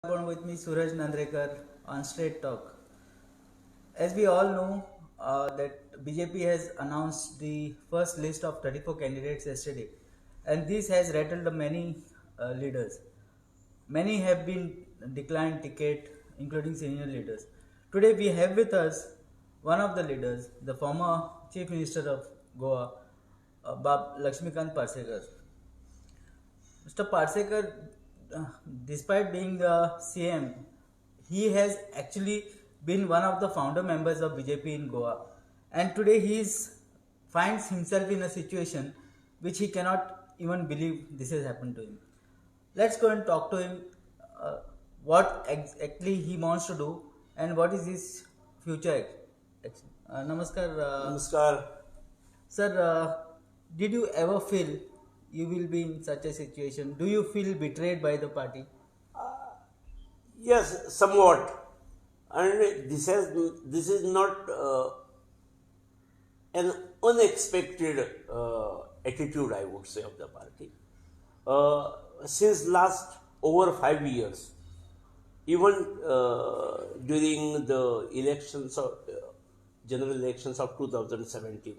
With me Suraj Nandrekar on Straight Talk. As we all know, that BJP has announced the first list of 34 candidates yesterday, and this has rattled many leaders. Many have been declined ticket, including senior leaders. Today we have with us one of the leaders, the former Chief Minister of Goa, Bab Laxmikant Parsekar. Mr. Parsekar, despite being the CM, he has actually been one of the founder members of BJP in Goa, and today he finds himself in a situation which he cannot even believe this has happened to him. Let's go and talk to him, what exactly he wants to do and what is his future action. Namaskar. Namaskar. Sir, did you ever feel you will be in such a situation? Do you feel betrayed by the party? Yes, somewhat. And this is not an unexpected attitude, I would say, of the party. Since last over 5 years, even during the elections of general elections of 2017,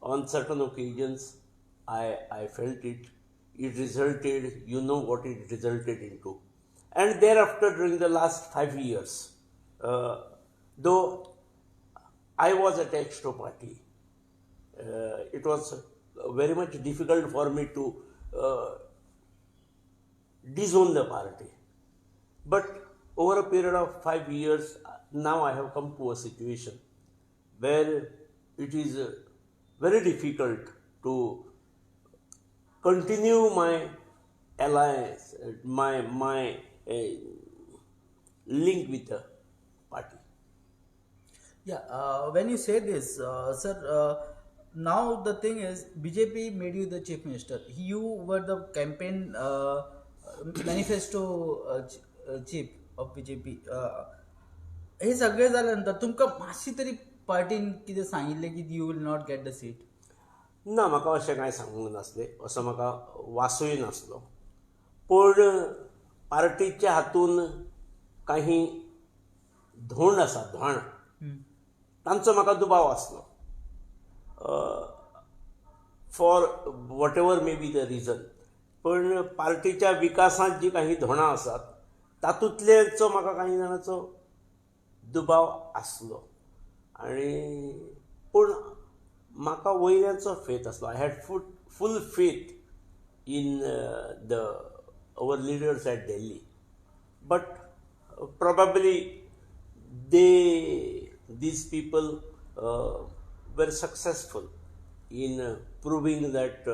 on certain occasions, I felt it. It resulted, you know what it resulted into. And thereafter, during the last 5 years, though I was attached to party, it was very much difficult for me to disown the party. But over a period of 5 years, now I have come to a situation where it is very difficult to continue my alliance, my link with the party. Yeah, when you say this, sir, now the thing is, BJP made you the chief minister. You were the campaign manifesto chief of BJP. हे सगळे जाल्यानंतर तुमकां मातशी तरी पार्टीन कितें सांगिल्लें की you will not get the seat? ना, म्हाका अशें कांय सांगूंक नासलें, असो म्हाका वासूय नासलो. पूण पार्टीच्या हातून काही धोंड आसा, धोंड, तांचो म्हाका दुबाव आसलो. For whatever may be the reason, पण पार्टीच्या विकासांत जी काही धोंडां आसात तातूंतल्याचो म्हाका काही जाणांचो दुबाव आसलो. आनी पूण म्हाका वयल्याचो फेथ आसलो. I had full faith in the our leaders at Delhi, but probably these people were successful in proving that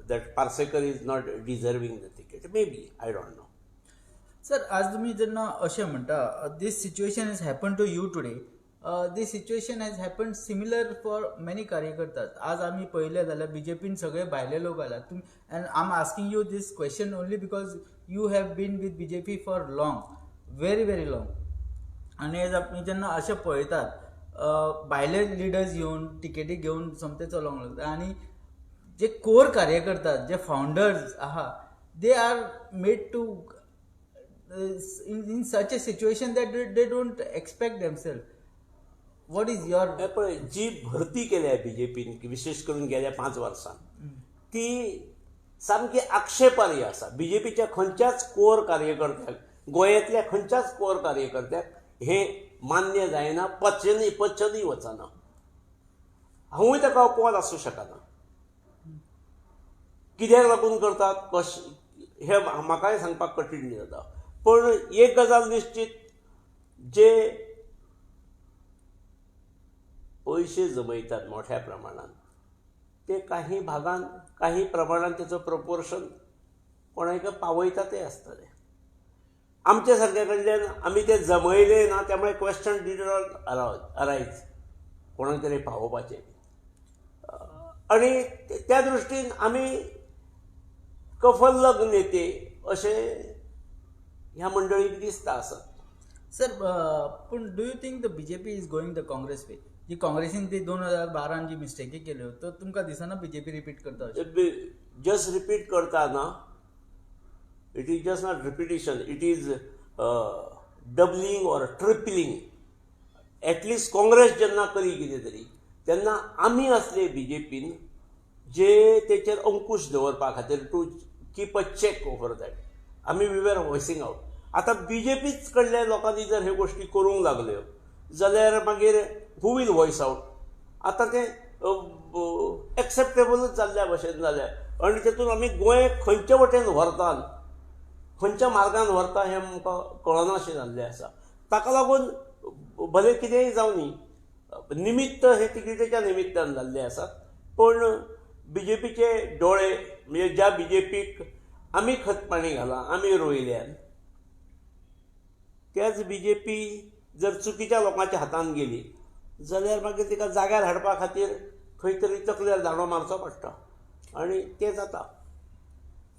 that Parsekar is not deserving the ticket. Maybe, I don't know. Sir, आज तुम्ही जेन्ना अशें म्हणटा, this situation has happened to you today, this situation has happened similar for many कार्यकर्तात. आज आमी पळयलें जाल्यार बीजेपीन सगळे भायले लोक आयला. And I am asking you this question only because you have been with BJP for long, very very long. आनी आमी जेन्ना अशें पळयतात, भायले लिडर्स येवन टिकेटी घेवन सोमते चलोवंक लागता आनी जे कोर कार्यकर्तात, जे फावंडर्स आहा, they are made to in such a situation that they don't expect themselves. What is your... पळय, जी भरती केल्या बीजेपीन, विशेष करून गेल्या 5 वर्सां, ती सामकी आक्षेपार्ह आसा. बीजेपीच्या खंयच्याच कोर कार्यकर्त्याक, गोंयांतल्या खंयच्याच कोर कार्यकर्त्याक हें मान्य जायना, पचनय वचना. हांवूय ताका अपवाद आसूं शकना. कित्याक लागून करतात कशें हें म्हाकाय सांगपाक कठीण जाता. पूण एक गजाल निश्चित, जे पयशे जमयतात मोठ्या प्रमाणान, ते काही भागान काही प्रमाणान तेचो प्रोपोर्शन कोणाक पावयता ते आसतले. आमच्या सारक्या कडल्यान आमी ते जमयले ना, त्यामुळे क्वेश्चन did not arise कोणाक तरी पावोवपाचें. आनी त्या दृश्टीन आमी कफल्लग नेते अशें ह्या मंडळीक दिसता आसत. सर, पूण do you think the BJP is going the Congress way? जी काँग्रेसीन ती 2012 जी मिस्टेकी केल्यो, तर तुमकां दिसना बीजेपी रिपीट करता? जस्ट रिपीट करता ना, It is just not repetition, it is doubling or tripling. At least Congress जेन्ना करी कितें तरी तेन्ना आमी आसले बी जे पीन जे तेचेर अंकुश दवरपा खातीर, to keep a check over that, आमी we were voicing out. आतां बी जे पीच कडल्या लोकांनी जर ह्यो गोश्टी करूंक लागल्यो जाल्यार मागीर who will voice out? आतां तें एक्सेप्टेबलूच जाल्ल्या भशेन जालें आनी तेतून आमी गोंय खंयचे वटेन व्हरतात, खंयच्या मार्गान व्हरता हें आमकां कळनाशें जाल्लें आसा. ताका लागून भले कितेंय जावं न्ही, निमित्त हे तिकेटीच्या निमित्तान जाल्ले आसात, पूण बी जे पीचे डोळे म्हणजे ज्या बी जे पीक आमी खतपाणी घालां, आमी रोयल्यान, त्याच बी जे पी जर चुकीच्या लोकांच्या हातान गेली जाल्यार मागीर तिका जाग्यार हाडपा खातीर खंय तरी तकलेर दांडो मारचो पडटा आनी तें जाता.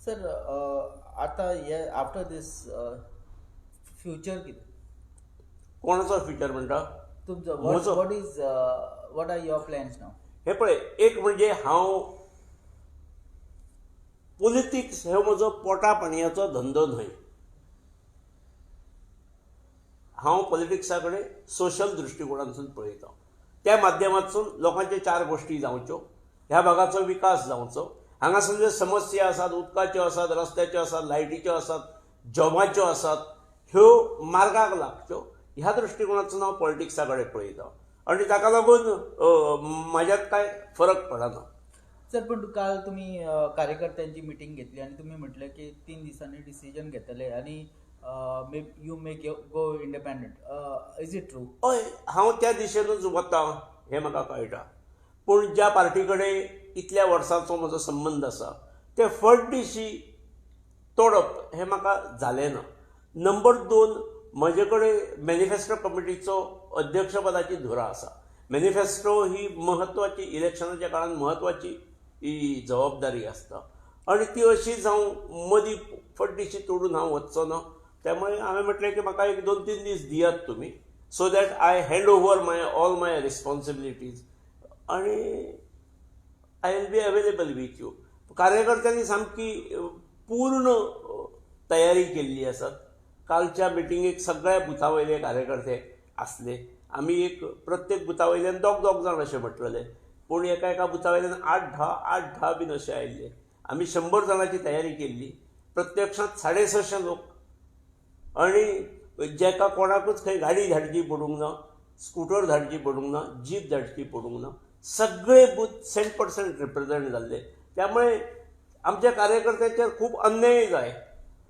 सर, आतां हे आफ्टर दीस फ्युचर कितें? कोणाचो फ्युचर म्हणटा? तुमचो. What are your plans now? हे पळय, एक म्हणजे हांव पॉलिटिक्स हे म्हजो पोटा पाणयाचो धंदो न्हय. हांव पॉलिटिक्सा कडेन सोशल दृश्टिकोणांतसून पळयता. त्या माध्यमांतसून लोकांच्यो चार गोश्टी जावच्यो, ह्या भागाचो विकास जावचो, हांगासर ज्यो समस्या आसात, उदकाच्यो आसात, रस्त्याच्यो आसात, लायटीच्यो आसात, जॉबाच्यो आसात, ह्यो मार्गाक लागच्यो, ह्या दृश्टिकोणांतसून हांव पॉलिटिक्सा कडेन पळयता आनी ताका लागून म्हाज्यात कांय फरक पडना. सर, पण काल तुमी कार्यकर्त्यांची मिटींग घेतली आनी तुमी म्हटलें की 3 दिसांनी डिसिजन घेतले आनी you may go independent, is it true? हय, हांव त्या दिशेनूच वता हें म्हाका कळटा, पूण ज्या पार्टी कडेन इतल्या वर्सांचो म्हजो संबंद आसा ते फट दिशी तोडप हें म्हाका जालें ना. नंबर 2, म्हजे कडेन मॅनिफेस्टो कमिटीचो अध्यक्षपदाची धुरा आसा. मॅनिफेस्टो ही म्हत्वाची, इलेक्शनाच्या काळान म्हत्वाची ही जबाबदारी आसता आनी ती अशीच हांव मदीं फटदिशी तोडून हांव वचचो ना. त्यामुळे हांवें म्हटलें की म्हाका एक 2-3 दीस दियात तुमी, so that I hand over my all my responsibilities आनी I will be available with you. कार्यकर्त्यांनी सामकी पूर्ण तयारी केल्ली आसा. कालच्या मिटिंगेक सगळ्या बुथा वयले कार्यकर्ते आसले. आमी एक प्रत्येक बुथा वयल्यान दोग जाण अशें म्हटलेलें, पूण एका एका बुथा वयल्यान 8-10 8-10 बीन अशें आयिल्ले. आमी 100 जाणांची तयारी केल्ली, प्रत्यक्षांत 650 लोक. आनी जेका कोणाकूच खंय गाडी धाडची पडूंक ना, स्कुटर धाडची पडूंक ना, जीप धाडची पडूंक ना, सगळे बूथ 100% रिप्रेझेंट जाल्ले. त्यामुळे आमच्या कार्यकर्त्यांचेर खूब अन्याय जाय.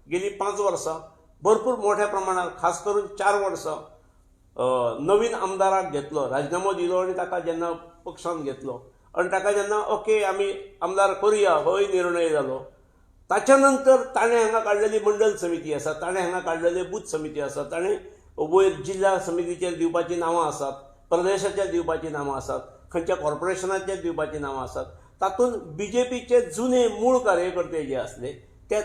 गेली 5 वर्सां भरपूर मोठ्या प्रमाणात, खास करून 4 वर्सां नवीन आमदाराक घेतलो, राजीनामो दिलो आनी ताका जेन्ना पक्षान घेतलो आनी ताका जेन्ना ओके आमी आमदार करुया होय निर्णय जालो, ताच्या नंतर ताणें हांगा काडलेली मंडल समिती आसा, ताणें हांगा काडलेले बूथ समिती आसा, ताणें वयर जिल्हा समितीचेर दिवपाचीं नांवां आसात, प्रदेशाचेर दिवपाचीं नांवां आसात, खंयच्या कॉर्पोरेशनाचेर दिवपाचीं नांवां आसात. तातूंत बी जे पीचे जुने मूळ कार्यकर्ते जे आसले ते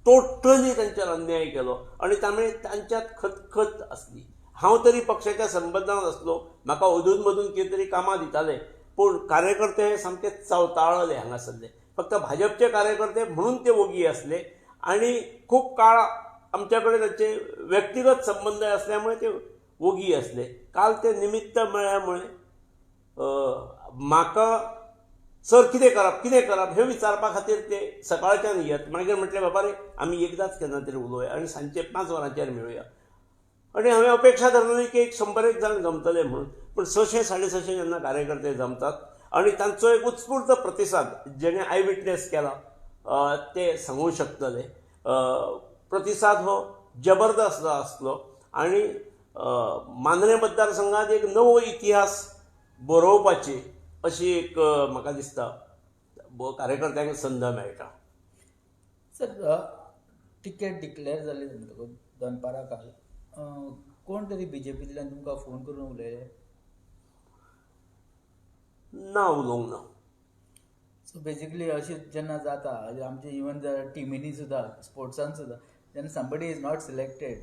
टोटली तांचेर अन्याय केलो आनी ताणें तांच्यात खतखत आसली. हांव तरी पक्षाच्या संबंदान आसलो, म्हाका अदून मदून कितें तरी कामां दिताले, पूण कार्यकर्ते हे सामके चवताळले हांगासरले. फक्त भाजपचे कार्यकर्ते म्हणून ते ओगी आसले आनी खूब काळ आमच्या कडेन तांचे व्यक्तिगत संबंद आसल्यामुळे ते ओगी आसले. काल ते निमित्त मेळ्ळ्यामुळे म्हाका सर कितें करप कितें करप हें विचारपा खातीर ते सकाळच्यान येत. मागीर म्हटलें बाबा रे आमी एकदांच केन्ना तरी उलोवया आनी सांजचे 5 वरांचेर मेळुया. आनी हांवें अपेक्षा धरलेली की एक 100 जाण जमतले म्हणून, पूण 600 650 जेन्ना कार्यकर्ते जमतात आनी तांचो एक उत्स्फूर्त प्रतिसाद जेणे I witness केला ते सांगूं शकतले. प्रतिसाद हो जबरदस्त आसलो आनी मांद्रें मतदारसंघात एक नवो इतिहास बरोवपाची अशी एक म्हाका दिसता कार्यकर्त्यांक संद मेळटा. सर, तिकेट डिक्लेअर जाली म्हणटकूच दनपारां काल कोण तरी बीजेपींतल्यान तुमकां फोन करून उलयले? ना, उलोवंक ना. सो बेजिकली अशें जेन्ना जाता आमचे इवन टिमींनी सुद्दां स्पोर्ट्सान सुद्दां जेन्ना somebody is not selected,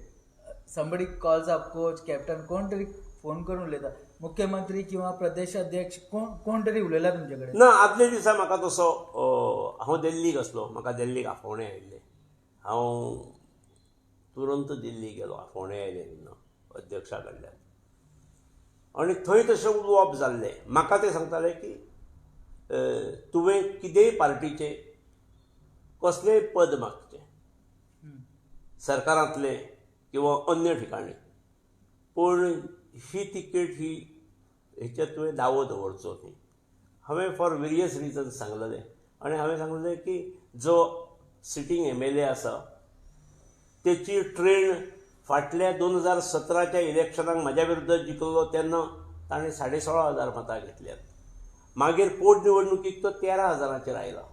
somebody calls up coach, captain, कोण तरी फोन करून उलयता, मुख्यमंत्री किंवा प्रदेश अध्यक्ष कोण तरी उलयला तुमचे कडेन? ना, आदल्या दिसा म्हाका तसो हांव दिल्लीक आसलो, म्हाका दिल्लीक आफोवणें आयिल्लें. हांव तुरंत दिल्ली गेलो, फोंडें आयलें तेन्ना अध्यक्षा कडल्यान, आनी थंय तशें उलोवप जाल्लें. म्हाका ते सांगताले की तुवें कितेंय पार्टीचें कसलेंय पद मागचें सरकारांतलें किंवा अन्य ठिकाणी, पूण ही तिकेट ही हेचेर तुवें दावो दवरचो न्ही. हांवें फॉर वेरियस रिजन्स सांगलेलें आनी हांवें सांगलेलें की जो सिटींग MLA आसा तेची ट्रेन फाटल्या 2017च्या इलेक्शनाक म्हाज्या विरुद्ध जिखलो तेन्ना ताणें 16,500 मतां घेतल्यात. मागीर पोटनिवडणुकीक तो 13,000 आयला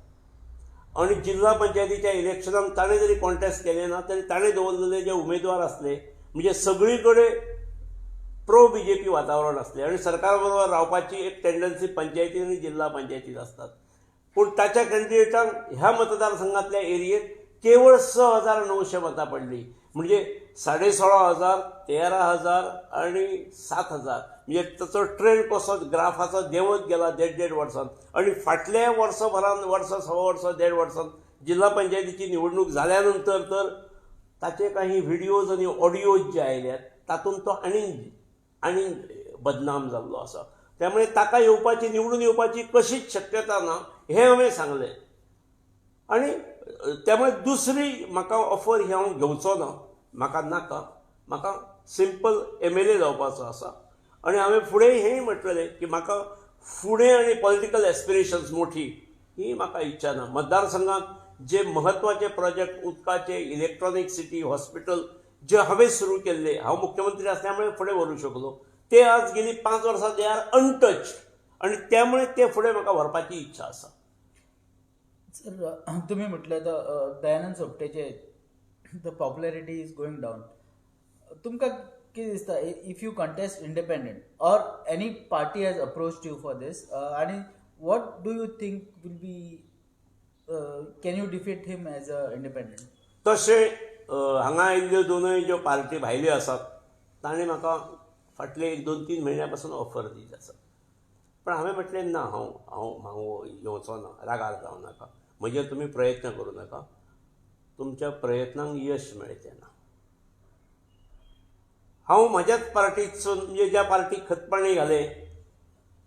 आनी जिल्हा पंचायतीच्या इलेक्शनाक ताणें जरी कॉन्टेस्ट केलें ना तरी ताणें दवरलेले जे उमेदवार आसले म्हणजे सगळी कडेन प्रो BJP वातावरण आसलें आनी सरकार बरोबर रावपाची एक टेंडन्सी पंचायती आनी जिल्हा पंचायतीत आसतात. पूण ताच्या कॅन्डिडेटांक ह्या मतदारसंघांतल्या एरियेत केवळ 6,900 मतां पडली, म्हणजे 16,500, 13,000 आनी 7,000. म्हणजे ताचो ट्रेंड कसो ग्राफाचो देंवत गेला देड देड वर्सान. आनी फाटल्या वर्सभरान, वर्स सव्वा वर्स देड वर्सान जिल्हा पंचायतीची निवडणूक जाल्या नंतर तर ताचे काही व्हिडियोज आनी ऑडियोज जे आयल्यात तातूंत तो आनी आनी बदनाम जाल्लो आसा. त्यामुळे ताका येवपाची, निवडून येवपाची कशीच शक्यता ना हें हांवें सांगलें. आनी त्यामुळे दुसरी म्हाका ऑफर ही हांव घेवचो ना, म्हाका नाका, म्हाका सिंपल MLA जावपाचो आसा. आनी हांवें फुडें हेंय म्हटलेलें की म्हाका फुडें आनी पॉलिटिकल एस्पिरेशन्स मोठी ही म्हाका इच्छा ना. मतदारसंघात जे म्हत्वाचे प्रोजेक्ट उदकाचे, इलेक्ट्रॉनीक सिटी, हॉस्पिटल जे हांवें सुरू केल्ले, हांव मुख्यमंत्री आसल्यामुळे फुडें व्हरूंक शकलो, ते आज गेली 5 वर्सां they are untouched आनी त्यामुळे ते फुडें म्हाका व्हरपाची इच्छा आसा. सर, तुमी म्हटलें तर Dayanand सोपटेचे the popularity is going down. तुमकां कितें दिसता, if you contest independent or any party has approached you for this, आनी what do you think will be, can you defeat him as a independent? तशें हांगा आयिल्ल्यो दोनूय ज्यो पार्टी भायल्यो आसात ताणें म्हाका फाटले 1, 2, 3 म्हयन्या पासून ऑफर दिली आसा. पण हांवें म्हटलें ना, हांव हांव हांव येवचो ना, रागार जावं नाका, म्हजेर तुमी प्रयत्न करूं नाका, तुमच्या प्रयत्नांक यश मेळचें ना. हांव म्हज्याच पार्टीतसून, म्हणजे ज्या पार्टीक खतपाणी घालें,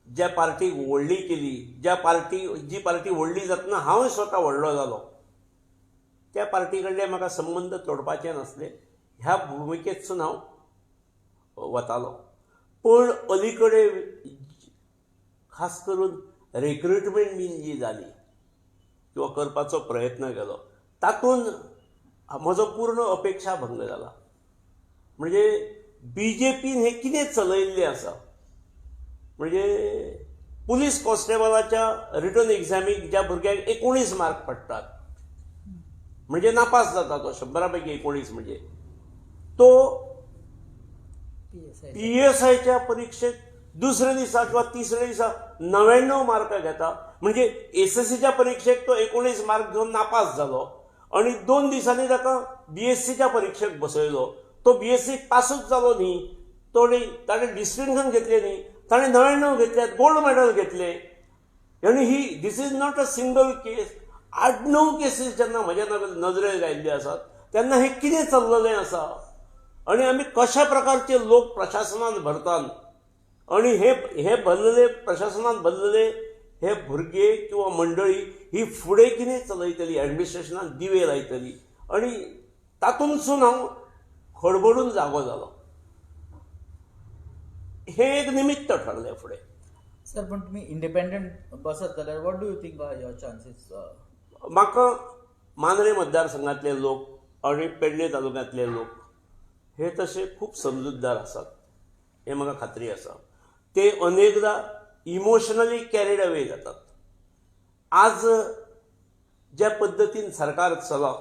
ज्या पार्टीक व्हडली केली, ज्या पार्टी जी पार्टी व्हडली जातना हांव स्वता व्हडलो जालो, त्या पार्टी कडले म्हाका संबंद तोडपाचे नासले, ह्या भुमिकेतसून हांव वतालो. पूण अलीकडे खास करून रिक्रुटमेंट बीन जी जाली किंवा करपाचो प्रयत्न केलो तातूंत म्हजो पूर्ण अपेक्षा भंग जाला. म्हणजे BJPन हें कितें चलयिल्लें आसा, म्हणजे पुलीस कॉन्स्टेबलाच्या रिटर्न एग्जामीक ज्या भुरग्यांक 19 मार्क पडटात, म्हणजे नापास जाता तो 100 पैकी 19, म्हणजे तो PSIच्या परीक्षेत दुसऱ्या दिसा किंवा तिसऱ्या दिसा 99 मार्क घेता. म्हणजे SSCच्या परीक्षेक तो 19 मार्क घेवन नापास जालो आनी 2 दिसांनी ताका BSCच्या परीक्षेक बसयलो. तो BSc पासूच जालो न्ही, तो ताणें डिस्टिंक्शन घेतलें न्ही, ताणें 99 घेतले, गोल्ड मेडल घेतलें. आनी ही this is not a single case, 8-9 cases जेन्ना म्हज्या नजरेक आयिल्ल्यो आसात तेन्ना हें कितें चल्ललें आसा आनी आमी कशा प्रकारचे लोक प्रशासनान भरतात आनी हे हे भरलेले प्रशासनान भरलेले हे भुरगे किंवा मंडळी ही फुडें कितें चलयतली, एडमिनिस्ट्रेशनान दिवे लायतली. आनी तातूंतसून हांव खडबडून जागो जालो. हें एक निमित्त ठरलें फुडें. सर, पण तुमी इंडिपेंडंट बसत जाल्यार what do you think are your chances? म्हाका मांद्रे मतदारसंघांतले लोक आनी पेडणे तालुक्यांतले लोक हे तशे खूब समजूतदार आसात हें म्हाका खात्री आसा. ते अनेकदा इमोशनली कॅरीड अवे जातात. आज ज्या पद्दतीन सरकार चला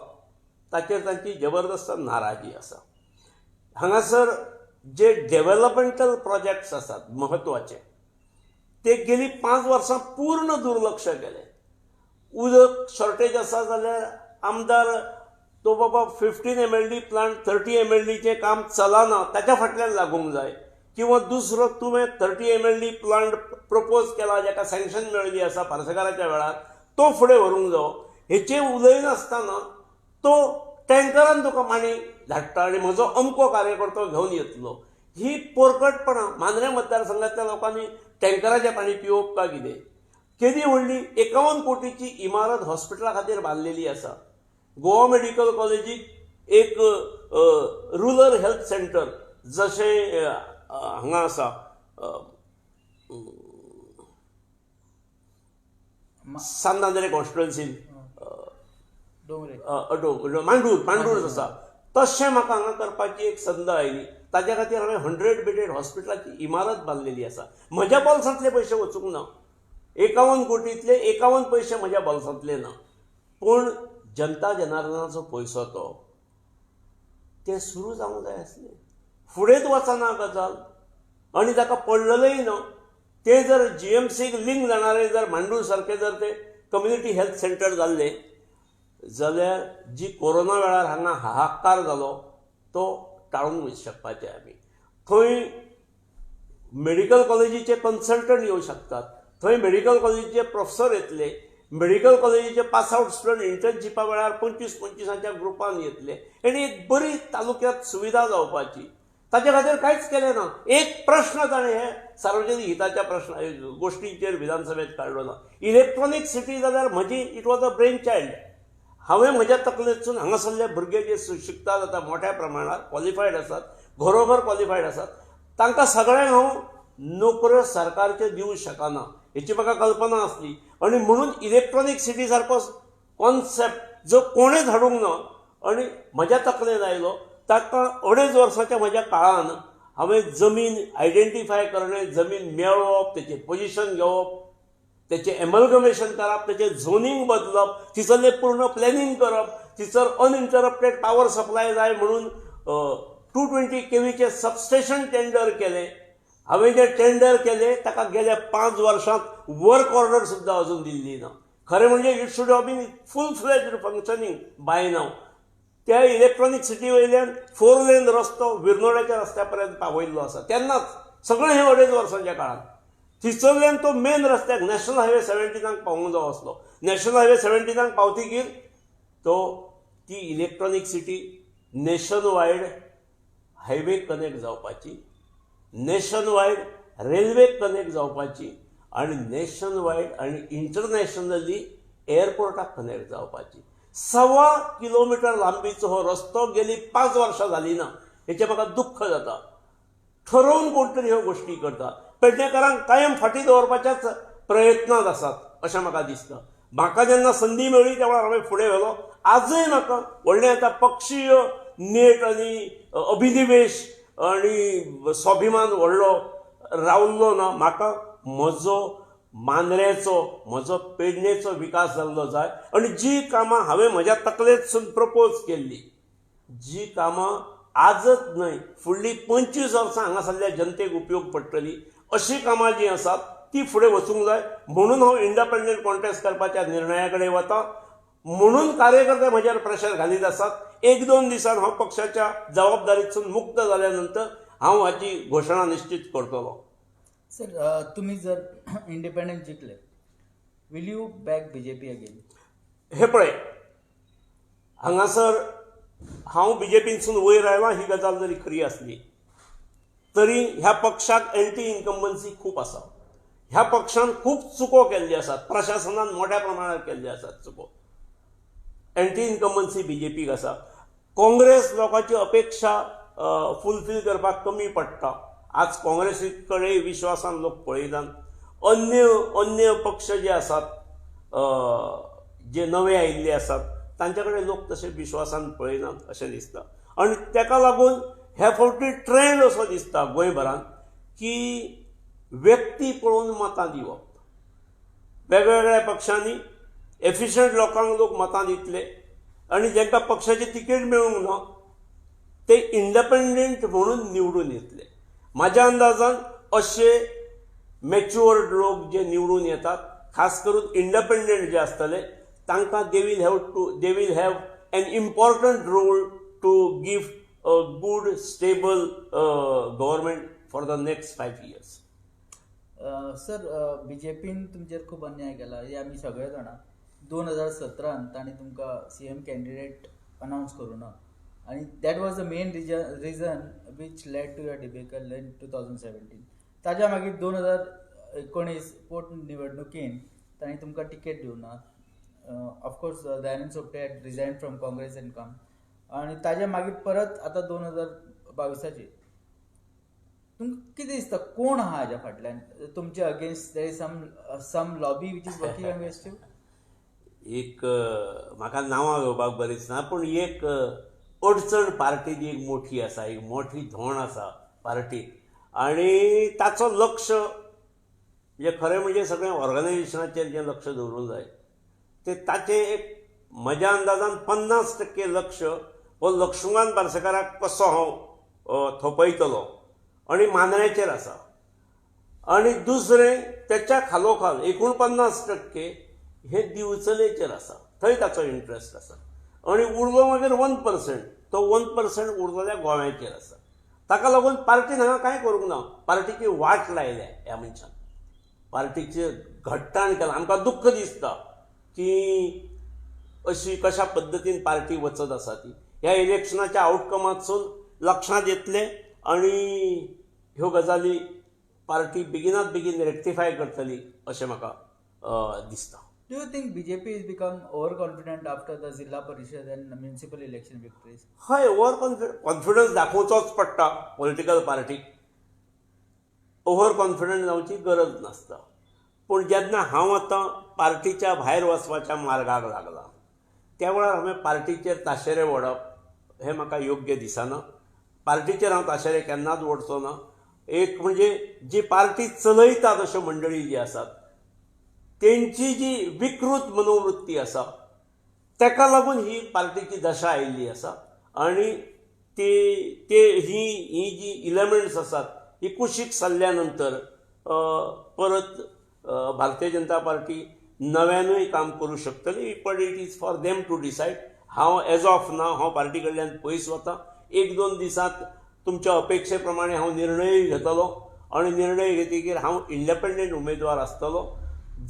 ताचेर तांची जबरदस्त नाराजी आसा. हांगासर जे डेव्हलपमेंटल प्रोजेक्ट्स आसात म्हत्वाचे ते गेली 5 वर्सां पूर्ण दुर्लक्ष केलें. उदक शॉर्टेज आसा जाल्यार आमदार तो बाबा 15 MLD plant 30 MLDचें काम चलना ताच्या फाटल्यान लागूंक जाय, किंवा दुसरो तुवें 30 MLD plant propose केला जाका सँक्शन मेळिल्ली आसा पार्सेकाराच्या वेळार, तो फुडें व्हरूंक जावो. हेचें उलयनासतना तो टँकरान तुका पाणी धाडटा आनी म्हजो अमको कार्यकर्तो घेवन येतलो. ही पोरकटपणां. मांद्रें मतदारसंघांतल्या लोकांनी टँकराचें पाणी पिवप काय कितें? केदी व्हडली 51 कोटीची इमारत हॉस्पिटला खातीर बांदलेली आसा. गोवा मेडिकल कॉलेजीक एक रुरल हेल्थ सेंटर जशें हांगा आसा सांत आंद्रे कॉन्स्टिट्युएन्सीन मांडूर मांडूर आसा तशें म्हाका हांगा करपाची एक संद आयली. ताज्या खातीर हांवें 100 बेडेड हॉस्पिटलाची इमारत बांदलेली आसा. म्हज्या बोल्सांतले पयशे वचूंक ना, 51 कोटींतले 51 पयशे म्हज्या बोल्सांतले ना, पूण जनता जनार्दनाचो पयसो तो ते सुरू जावंक जाय आसलें. फुडेंच वचना गजाल आनी ताका पडलेलेय ना. ते जर जीएमसीक लिंक जाणारे जर मांडूर सारके जर ते कम्युनिटी हेल्थ सेंटर जाल्ले जाल्यार जी कोरोना वेळार हांगा हाहाकार जालो तो टाळूंक शकपाचे आमी. थंय मेडिकल कॉलेजीचे कन्सल्टंट येवं शकतात, थंय मेडिकल कॉलेजीचे प्रोफेसर येतले, मेडिकल कॉलेजीचे पास आउट स्टुडंट इंटर्नशिपा वेळार 25-25 ग्रुपान येतले आनी एक बरी तालुक्यांत सुविधा जावपाची. ताचे खातीर कांयच केलें ना. एक प्रश्न ताणें हे सार्वजनीक हिताच्या प्रश्न गोश्टींचेर विधानसभेंत काडलो ना. इलेक्ट्रॉनीक सिटी जाल्यार म्हजी it was a brain child. हांवें म्हज्या तकलेंतसून हांगासरले भुरगे जे शिकतात आतां मोठ्या प्रमाणात क्वॉलिफायड आसात, घरोघर क्वॉलिफायड आसात, तांकां सगळ्यांक हांव नोकऱ्यो सरकारच्यो दिवंक शकना हेची म्हाका कल्पना आसली. आनी म्हणून इलेक्ट्रॉनीक सिटी सारको कॉन्सेप्ट जो कोणेच हाडूंक ना आनी म्हज्या तकलेन आयलो, ताका 2.5 वर्साच्या म्हज्या काळान हांवें जमीन आयडेंटिफाय करणे, जमीन मेळोवप, तेचें पोजिशन घेवप, तेचें एमलगमेशन करप, तेचें झोनींग बदलप, थंयसरलें पूर्ण प्लॅनिंग करप, थंयसर अनइंटरप्टेड पावर सप्लाय जाय म्हणून 220 केवीचें सबस्टेशन टेंडर केलें. हांवें जें टेंडर केलें ताका गेल्या 5 वर्सांत वर्क ऑर्डर सुद्दां अजून दिल्ली ना. खरें म्हणजे it should have been full fledged functioning by now. त्या इलेक्ट्रॉनीक सिटी वयल्यान 4 लेन रस्तो विर्नोड्याच्या रस्त्या पर्यंत पावयल्लो आसा तेन्नाच, सगळें हें 2.5 वर्सांच्या काळांत. थंयसरल्यान तो मेन रस्त्याक नॅशनल हायवे 17 पावूंक जावो आसलो. नॅशनल हायवे 17 पावतकीर तो ती electronic city nation wide highway connect जावपाची, नेशन वायड रेल्वे कनेक्ट जावपाची आनी नेशन वायड आनी इंटरनॅशनली एअरपोर्टाक कनेक्ट जावपाची. 1.25 किलोमिटर लांबीचो हो रस्तो गेली 5 वर्सां जाली ना, हेचें म्हाका दुख्ख जाता. ठरोवन कोण तरी ह्यो गोश्टी करता. पेडणेकारांक कायम फाटीं दवरपाच्याच प्रयत्नांत आसात अशें म्हाका दिसता. म्हाका जेन्ना संदी मेळ्ळी त्या वेळार हांवें फुडें व्हेलो. आजूय म्हाका व्हडलें आतां पक्षीय नेट आनी अभिनिवेश आनी स्वाभिमान व्हडलो रावल्लो ना. म्हाका म्हजो मांद्रेचो, म्हजो पेडणेचो विकास जाल्लो जाय आनी जी कामां हांवें म्हज्या तकलेंतसून प्रपोज केल्ली, जी कामां आजच न्हय फुडलीं 25 वर्सां हांगासरल्या जनतेक उपयोग पडटली अशीं कामां जीं आसात ती फुडें वचूंक जाय. म्हणून हांव इंडिपेंडंट कॉन्टेस्ट करपाच्या निर्णया कडेन वता. म्हणून कार्यकर्ते म्हजेर प्रेशर घालीत आसात. 1-2 दिसान हांव पक्षाच्या जबाबदारीतसून मुक्त जाल्या नंतर हांव हाची घोशणा निश्चित करतलो. सर, तुम्ही जर independent जिखले, will you back BJP again? हे पळय, हांगासर हांव बीजेपीनसून वयर आयला ही गजाल जरी खरी आसली तरी ह्या पक्षाक एंटी इन्कम्बन्सी खूब आसा. ह्या पक्षान खूब चुको केल्ल्यो आसात, प्रशासनान मोठ्या प्रमाणात केल्ल्यो आसात चुको. एंटी इन्कम्बन्सी बीजेपीक आसा. काँग्रेस लोकांची अपेक्षा फुलफील करपाक कमी पडटा. आज काँग्रेसी कडेन विश्वासान लोक पळयनात. अन्य अन्य पक्ष जे आसात, जे नवे आयिल्ले आसात, तांचे कडेन लोक तशे विश्वासान पळयनात अशें दिसता. आनी ताका लागून हे फावटी ट्रेंड असो दिसता गोंयभरान की व्यक्ती पळोवन मतां दिवप. वेगवेगळ्या पक्षांनी एफिशंट लोकांक लोक मतां दितले आनी जांकां पक्षाची तिकेट मेळूंक ना ते इंडिपेंडंट म्हणून निवडून येतले. म्हाज्या अंदाजान अशे मॅच्युअर्ड लोक जे निवडून येतात, खास करून इंडिपेंडंट जे आसतले, तांकां they will have an important role to give a good stable government for the next 5 years. Sir, बीजेपीन तुमचेर खूब अन्याय केला हे आमी सगळे जाणा. 2017 तांणी तुमकां सीएम कॅन्डिडेट अनावन्स करूं ना आनी that was the main reason which led to your debacle in 2017. ताज्या मागीर 2019 पोट निवडणुकेन तांणी तुमकां तिकेट दिवना. Of course Dayanand Sopte had resign from Congress and come, आनी ताज्या मागीर परत आतां 2022 तुमकां कितें दिसता कोण आहा हाज्या फाटल्यान तुमचे against? There is some lobby which is working against you? एक म्हाका नांवां घेवपाक बरें दिसना, पूण एक अडचण पार्टीची एक मोठी आसा, एक मोठी धोण आसा पार्टीक आनी ताचो लक्ष म्हणजे खरें म्हणजे सगळें ऑर्गनायजेशनाचेर जें लक्ष दवरूंक जाय तें ताचें एक म्हज्या अंदाजान 50% लक्ष हो लक्ष्मण पार्सेकाराक कसो हांव थोपयतलो आनी मांद्र्याचेर आसा, आनी दुसरें तेच्या खालोखाल 49% हे दिवचलेचेर आसा, थंय ताचो इंट्रस्ट आसा, आनी उरलो मागीर 1%, तो 1% उरलेल्या गोव्याचेर आसा. ताका लागून पार्टीन हांगा कांय करूंक ना, पार्टीची वाट लायल्या ह्या मनशान, पार्टीचें घट्टाण केलां. आमकां दुख्ख दिसता की अशी कशा पद्दतीन पार्टी वचत आसा ती. ह्या इलेक्शनाच्या आवटकमांतसून लक्षांत येतलें आनी ह्यो गजाली पार्टी बेगिनात बेगीन रेक्टिफाय करतली अशें म्हाका दिसता. Do you think BJP has become overconfident after the Zilla Parishad and municipal election victories? हय, ओवर कॉन्फिडन्स दाखोवचोच पडटा पॉलिटिकल पार्टीक, ओवर कॉन्फिडंट जावची गरज नासता. पूण जेन्ना हांव आतां पार्टीच्या भायर वचपाच्या मार्गाक लागला त्या वेळार हांवें पार्टीचेर ताशेरे ओडप हें म्हाका योग्य दिसना. पार्टीचेर हांव ताशेरे केन्नाच ओडचो ना. एक म्हणजे जी पार्टी चलयतात अश्यो मंडळी जी आसात तेंची जी विकृत मनोवृत्ती आसा ताका लागून ही पार्टीची दशा आयिल्ली आसा आनी ते ते ही ही जी इलेमेंट्स आसात ही कुशीक सरल्या नंतर परत भारतीय जनता पार्टी नव्यानूय काम करूं शकतली. But it is for them to decide. हांव एज ऑफ नाव हांव पार्टी कडल्यान पयस वता. 1-2 दिसांत तुमच्या अपेक्षे प्रमाणे हांव निर्णय घेतलो आनी निर्णय घेतकीर हांव इंडिपेंडंट उमेदवार आसतलो.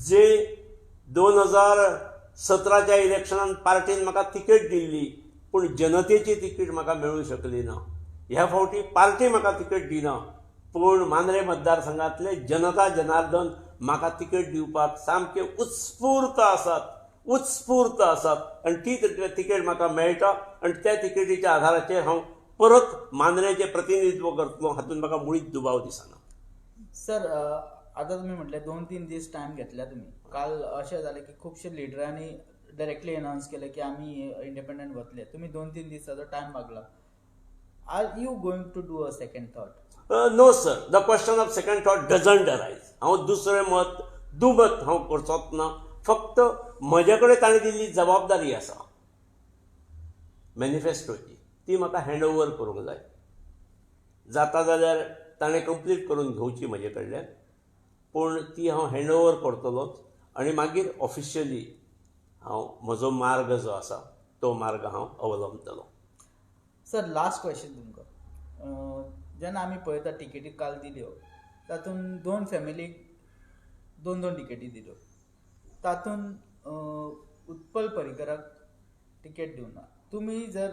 जे 2017च्या इलेक्शनान पार्टीन म्हाका तिकेट दिल्ली पूण जनतेची तिकेट म्हाका मेळूंक शकली ना. ह्या फावटी पार्टी म्हाका तिकेट दिना पूण मांद्रे मतदारसंघातले जनता जनार्दन म्हाका तिकेट दिवपाक सामके उत्स्फूर्त आसात, उत्स्फूर्त आसात आनी ती तिकेट म्हाका मेळटा आनी त्या तिकेटीच्या आधाराचेर हांव परत मांद्रेचें प्रतिनिधित्व करतलो हातूंत म्हाका मुळीच दुबाव दिसना. सर, आतां तुमी म्हटलें 2-3 दीस टायम घेतल्या तुमी. काल अशें जालें की खुबशे लिडरांनी डायरेक्टली अनावन्स केलें की आमी इंडिपेंडंट वतले. तुमी 2-3 दिसाचो time मागला. Are you going to do a second thought? No sir, the question of second thought doesn't arise. हांव दुसरें मत दुमत हांव करचोच ना. फक्त म्हजे कडेन ताणें दिल्ली जबाबदारी आसा मॅनिफेस्टोची, ती म्हाका हँड ओवर करूंक जाय. जाता जाल्यार ताणें कंप्लीट करून घेवची म्हजे कडल्यान, पूण ती हांव हँड ओवर करतलोच आनी मागीर ऑफिशियली हांव म्हजो मार्ग जो आसा तो मार्ग हांव अवलंबतलो. सर, लास्ट क्वेश्चन तुमकां. जेन्ना आमी पळयता तिकेटी काल दिल्यो तातूंत 2 फॅमिलीक 2-2 तिकेटी दिल्यो, तातूंत उत्पल पर्रीकराक तिकेट दिवना. तुमी जर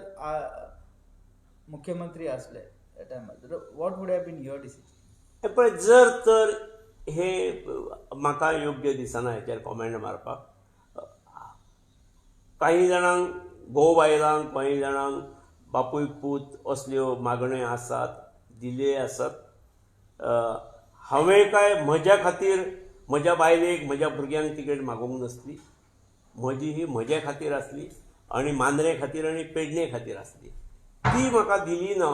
मुख्यमंत्री आसले त्या टायमार what would have been your decision? पळय, जर तर हे म्हाका योग्य दिसना हेचेर कॉमेंट मारपाक. काही जाणांक घोव बायलांक, काही जाणांक बापूय पूत असल्यो मागण्यो आसात, दिल्यो आसात. हांवें काय म्हज्या खातीर म्हज्या बायलेक म्हज्या भुरग्यांक तिकेट मागूंक नासली. म्हजी ही म्हज्या खातीर आसली आनी मांद्रे खातीर आनी पेडणे खातीर आसली. ती म्हाका दिली ना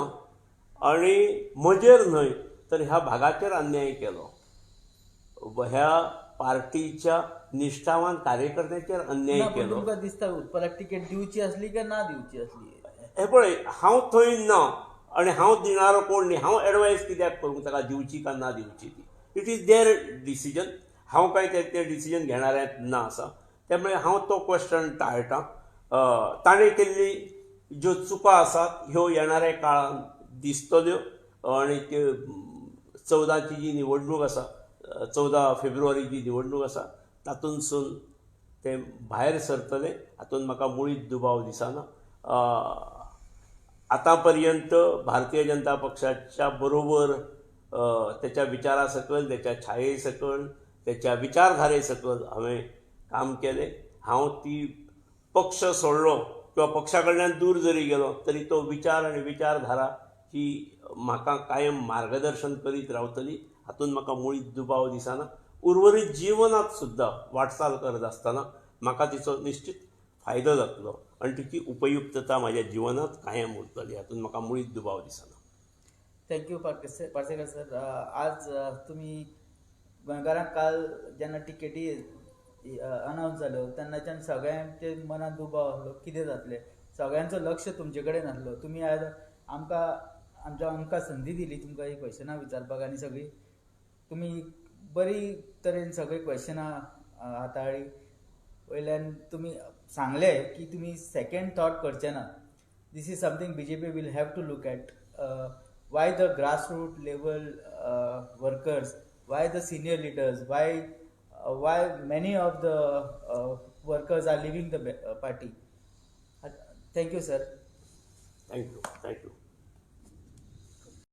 आनी म्हजेर न्हय तर ह्या भागाचेर अन्याय केलो, ह्या पार्टीच्या निश्ठावान कार्यकर्त्यांचेर अन्याय केलो. तुमकां दिसता उत्पलाक तिकेट दिवची आसली काय ना दिवची आसली? हे पळय, हांव थंय ना आनी हांव दिणारो कोण न्ही. हांव एडवायस कित्याक करूंक ताका दिवची काय ना दिवची ती? It is their decision. हांव काय ते डिसिजन घेणाऱ्यांत ना आसा, त्यामुळे हांव तो क्वेश्चन टाळटा. ताणें केल्ली ज्यो चुका आसात ह्यो येणाऱ्या काळांत दिसतल्यो आनी त्यो 14ची जी निवडणूक आसा, 14 फेब्रुवारी जी निवडणूक आसा तातूंतसून ते भायर सरतले हातूंत म्हाका मुळीच दुबाव दिसना. आतां पर्यंत भारतीय जनता पक्षाच्या बरोबर तेच्या विचारा सकयल, तेच्या छाये सकयल, तेच्या विचारधारे सकयल हांवें काम केलें. हांव ती पक्ष सोडलो किंवा पक्षा कडल्यान दूर जरी गेलो तरी तो विचार आनी विचारधारा ही म्हाका कायम मार्गदर्शन करीत रावतली, हातूंत म्हाका मुळीच दुबाव दिसना. उर्वरीत जिवनांत सुद्दां वाटचाल करत आसतना म्हाका तिचो निश्चित फायदो जातलो आनी तिची उपयुक्तता म्हाज्या जिवनांत कायम उरतली, हातूंत म्हाका मुळीच दुबाव दिसना. Thank you Parsekar sir. आज तुमी गोंयकारांक काल जेन्ना टिकेटी अनावन्स जाल्यो तेन्नाच्यान सगळ्यांचे मनांत दुबाव आसलो कितें जातलें, सगळ्यांचो लक्ष तुमचे कडेन आसलो. तुमी आज आमकां आमकां संदी दिली तुमकां ही क्वेशनां विचारपाक आनी सगळीं तुमी बरी तरेन सगळीं क्वेशनां हाताळ्ळी. वयल्यान तुमी सांगलें की तुमी सेकेंड थॉट करचे ना. This is something BJP will have to look at. Why the grassroots level workers, why the senior leaders, why many of the workers are leaving the party. Thank you, sir. Thank you, thank you.